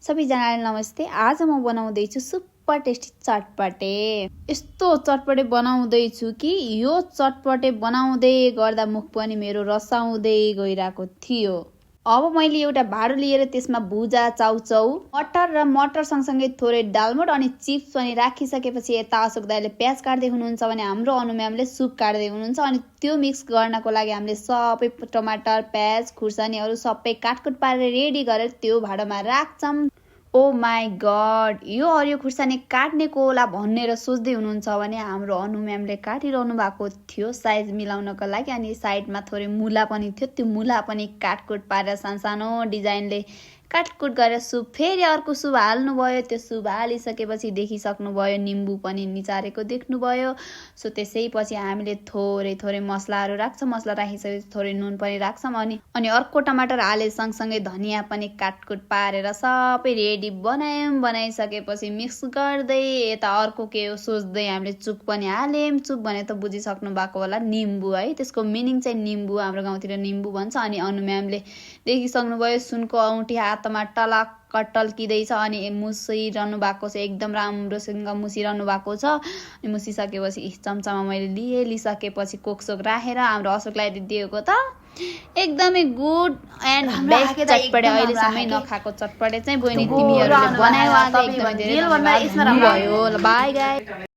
सबैजनालाई नमस्ते। आज म बनाउँदैछु सुपर टेस्टी चटपटे। यस्तो चटपटे बनाउँदैछु कि यो चटपटे बनाउँदै गर्दा मुख पनि मेरो रसाउँदै गइरहेको थियो। अब मैले एउटा भाँडो लिएर त्यसमा भुजा, चाउचाउ, मटर र मटर सँगसँगै थोरै डालमोट अनि चिप्स पनि राखिसकेपछि यता अशोक दाइले प्याज काट्दै हुनुहुन्छ भने हाम्रो अनु म्यामले सुप काट्दै हुनुहुन्छ। अनि त्यो मिक्स गर्नको लागि हामीले सबै टमाटर, प्याज, खुर्सानीहरू सबै काटकुट पारेर रेडी गरेर त्यो भाँडोमा राख्छौँ। ओ माई गड, यो हरियो खुर्सानी काट्ने को होला भनेर सोच्दै हुनुहुन्छ भने हाम्रो अनु म्यामले काटिरहनु भएको थियो साइज मिलाउनको लागि। अनि साइडमा थोरै मुला पनि थियो, त्यो मुला पनि काटकुट पारेर सानो डिजाइनले काटकुट गरेर सुप फेरि अर्को सुप हाल्नुभयो। त्यो सुप हालिसकेपछि देखिसक्नुभयो निम्बु पनि निचारेको देख्नुभयो। सो त्यसैपछि हामीले थोरै मसलाहरू राख्छौँ। मसला राखिसकेपछि थोरै नुन पनि राख्छौँ। अनि अर्को टमाटर हाले सँगसँगै धनियाँ पनि काटकुट पारेर सबै रेडी बनाइसकेपछि मिक्स गर्दै यता अर्को के हो सोच्दै हामीले चुक पनि हाल्यौँ। चुक भने त बुझिसक्नु भएको होला, निम्बु है। त्यसको मिनिङ चाहिँ निम्बु, हाम्रो गाउँतिर निम्बु भन्छ। अनि अनु म्यामले देखिसक्नुभयो सुनको औँठी हातमा टलक्क टल्किँदैछ अनि मुसिरहनु भएको छ, एकदम राम्रोसँग मुसिरहनु भएको छ। अनि मुसिसकेपछि चम्चामा मैले लिइसकेपछि कोकसोक राखेर हाम्रो अशोकलाई दिएको त एकदमै गुड एन्ड बेस्ट चटपटे, अहिलेसम्मै नखाएको चटपटे चाहिँ बहिनी तिमीहरूले बनायो आज, एकदमै धेरै धन्यवाद। By guys.